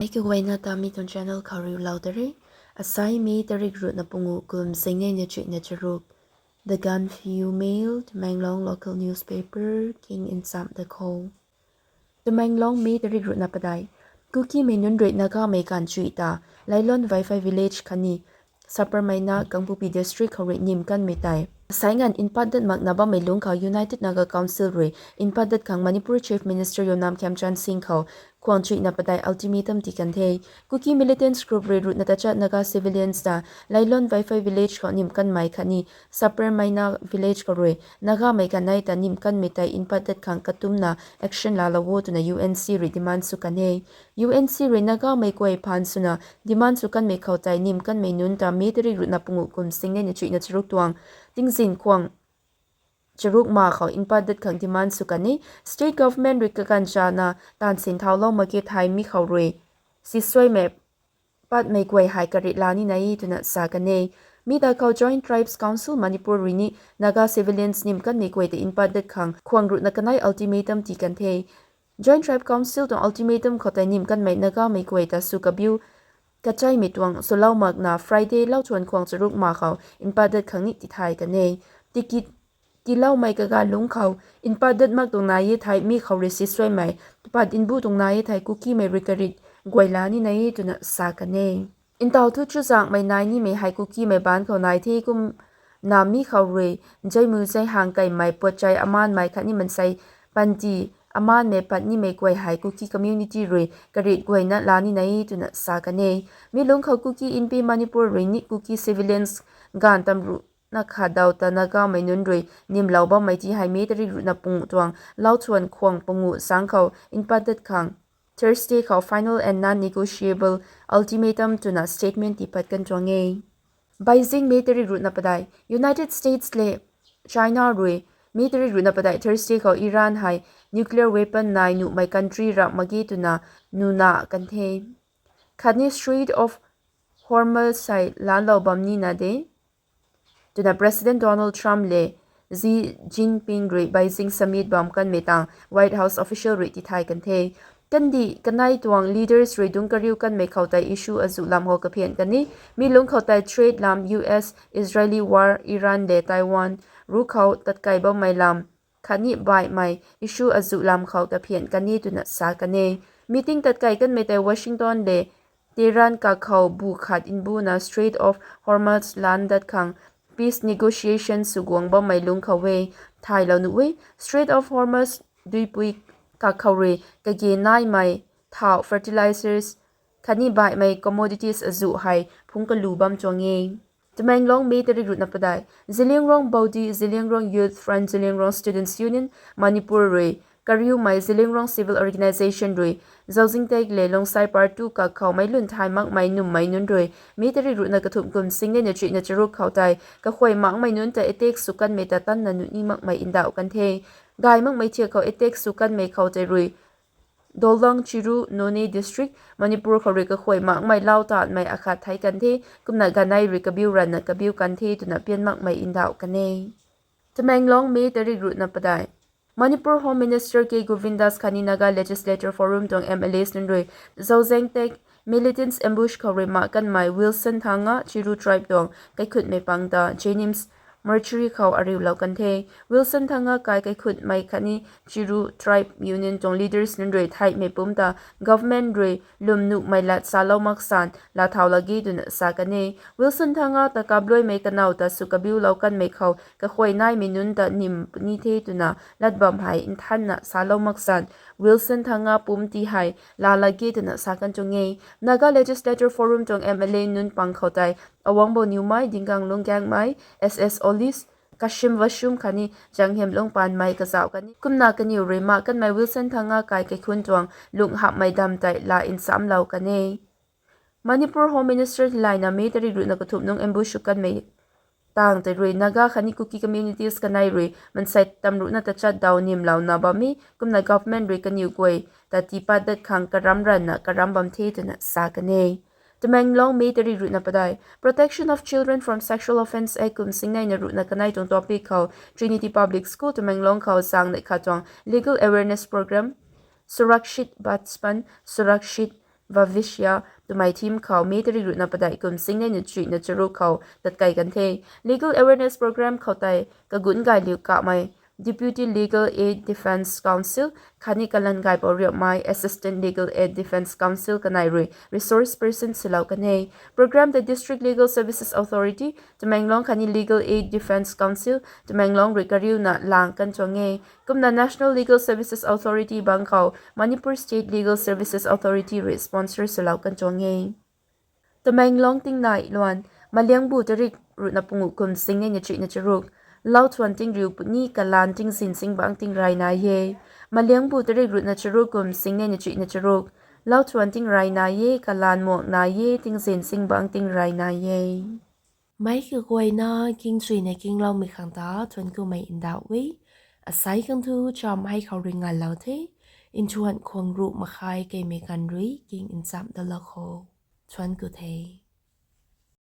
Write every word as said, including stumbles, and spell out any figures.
Mei kaguayna ta mi tuang channel khou riulou ta re. Asai May tarik ruhna pangu kum singnei na chuihna charuk. The Gaanphiu Mail, Tamenglong local newspaper, king in sam da khou. Tamenglong May tarik ruhna padai. Kukimei nunc rui Nagamei ganv chuih ta, Lailon Vaiphei village khatni Sapermeina Kangpokpi district khou rui nim kanmei tei. Sai nganv mpat dat makna bammei lungc khou United Naga Council rui mpat dat khang Manipur Chief Minister Yumnam Khemchand Singh khou khwang chuihna padai ultimatum tii kan the. Kuki militants group rui ruhna tachat Naga civilians ta Lailon Vaiphei village khou nim kanmei khatni Sapermeina village khou rui Nagamei kanei ta nim kanmei tei mpat dat khang katumna action laalou o twna U N C rui demand sw kan e. U N C rui Nagamei guay phaan swna demand sw kanmei khou tei nim kanmei nunc ta May tarik ruhna pangu kum singnei na chuihna charuk tuang tingzin khwang charuk ma khou mpat dat khang demand sw kan e. State government rui kaganv chana taanv sin thaulou mak ge thei mi khou rui sisuaimei patmei guay hei karit la ni nai twna sa kan e. Mi ta khou Joint Tribes Council Manipur rui ni Naga civilians nim kanmei guay ta mpat dat khang khwang ruhna kanei ultimatum tii kan the. Joint Tribe Council tuang ultimatum khou tei nim kanmei Nagamei guay ta sw kabiu kachaimei tuang swlou makna Friday lauchuan khwang charuk ma khou mpat dat khang ni tithay kan e. Tikit tiiloumei kaganv lungc khou mpat dat mak tuang nai e thei mi khou rui sisuaimei, pat mbu tuang nai e thei Kukimei rui karit guay la ni nai twna sa kan e. Ntaw thu chuzaenghmei nai nimei hei Kukimei baanc khou nai the kumna mi khou rui jaimu jaihang kaimei, puatchai amaanmei khatni mansei panty amaanmei pat nimei guay hei Kuki community rui karit guayna la ni nai twna sa kan e. Mi lungc khou Kuki Inpi Manipur rui ni Kuki civilians ganv tamruhna khat daw ta Nagamei nunc rui nimlou bammei ti hei May tarik ruhna pangu tuang lauchuan khwang pangu sang khou mpat dat khang Thursday khou final and non-negotiable ultimatum twna statement tii pat kan tuang e. Beijing, May tarik ruhna padai. United States le China rui May tarik ruhna padai Thursday khou Iran hei nuclear weapon nai nuhmei country ramh mak ge twna nuna kan the. Khatni Strait of Hormuz hei laalou bam nina de twna President Donald Trump le Xi Jinping rui Beijing summit bam kanmei tang White House official rui tithay kan the. Kandih kanei tuang leaders rui dungc kariu kanmei khou tei issue azuh lam khou kaphian kan e. Mi lungc khou tei trade lam, U S Israeli war, Iran le Taiwan ruc khou tatkai bammei lam khatni baihmei issue azuh lam khou kaphian kan e twna sa kan e. Meeting tatkai kanmei tei Washington le Tehran kakhou bu khat mbuna Strait of Hormuz laan dat khang peace negotiation sw guang bammei lungc khou e thaylou nuh e. Strait of Hormuz duipui kakhou rui kage naimei thau, fertilizers khatni baihmei commodities azuh hei phungc kalu bam tuang e. Tamenglong, May tarik ruhna padai. Zeliangrong Baudi, Zeliangrong Youth Front, Zeliangrong Students Union, Manipur rui kariumei Zeliangrong Civil Organization rui Zauzingtek le Longsai Part two kakhou meic lun thay makmei nummei nunc rui May tarik ruhna kathumh kum singnei na chuihna charuk khou tei kakhuay makmei nunc ta attack sw kanmei ta tanna nuh ni makmei ndauh kan the. Gay makmei thiak khou attack sw kanmei khou tei rui Dolang, Chiru, Noney District, Manipur khou rui kakhuay makmei lau tanmei akhat thei kan the, kumna ganei rui kabiu ranna kabiu kan the twna pian makmei ndauh kan e. Tamenglong, May tarik ruhna padai. Manipur Home Minister K Govindas khatni Naga Legislature Forum tuang M L As nunc rui Zauzengtek militants ambush khou rui mak kanmei Wilson Thanga, Chiru tribe tuang kaikhutmei pang ta Jenims mortuary khou ariulou kan the. Wilson Thanga kai kaikhutmei khatni Chiru tribe union tuang leaders nunc rui theihmei pumc ta government rui lwm nuhmei lat salou mak san laa thau lage twna sa kan e. Wilson Thanga ta kapluaimei kanow ta sw kabiulou kanmei khou kakhuay naimei nunc ta nim puni the twna lat bam hei nthanna salou mak san Wilson Thanga pumc ti hei laa lage twna sa kan tuang e. Naga Legislature Forum tuang M L A nunc pang khou tei Awangbow Newmai, Dingang Lungangmei, S S Olis, Kashim Vashum khatni Janghemlung Panmei kazauh kan e. Kumna kaniw rui mak kanmei Wilson Thanga kai kaikhun tuang lungh hapmei dam tei laa nsamlou kan e. Manipur Home Minister laina May tarik ruhna kathumh nung ambush sw kanmei tang tei rui Naga khatni Kuki communities kanei rui mansei tamruhna tachat daw nimlouna bam e, kumna government rui kaniw guay ta tiipat dat khang karam ranna karam bam the twna sa kan e. Tamenglong, May tarik ruhna padai. Protection of Children from Sexual Offence Act kum singnei na ruhna kanei tuang topic khou Trinity Public School Tamenglong khou zaeng neih khat tuang legal awareness program Surakshit Bachpan, Surakshit Bhavishya twmei theme khou May tarik ruhna padeih kum singnei na chuihna charuk khou tatkai kan the. Legal awareness program khou tei kagunc gay liu kamei Deputy Legal Aid Defence Counsel khatni kalan gay pou riapmei Assistant Legal Aid Defence Counsel kanei rui resource person swlou kan e. Program tei District Legal Services Authority, Tamenglong khatni Legal Aid Defence Counsel, Tamenglong rui kariuna lang kan tuang e. Kumna National Legal Services Authority bang khou Manipur State Legal Services Authority rui sponsor swlou kan tuang e. Tamenglong tingnai luan, Maliangbu tarik ruhna panguh kum singnei na chuihna charuk, lau thuan tingriu puni kalan tingzin singbangc tingrey nai e. Maliangbu tarik ruhna charuk kum singnei na chuihna charuk, lau thuan tingrey nai e, kalan muang nai e, tingzin singbangc tingrey nai e. Meic kaguayna kingchuina kingloumei khang ta thuanc kumei ndauh e. Asei khang thu cham hei khou rui ngalou the. Nthuan khwang ruh makhai keimei kan rui king nchamh dalou kho. Thuanc ku the.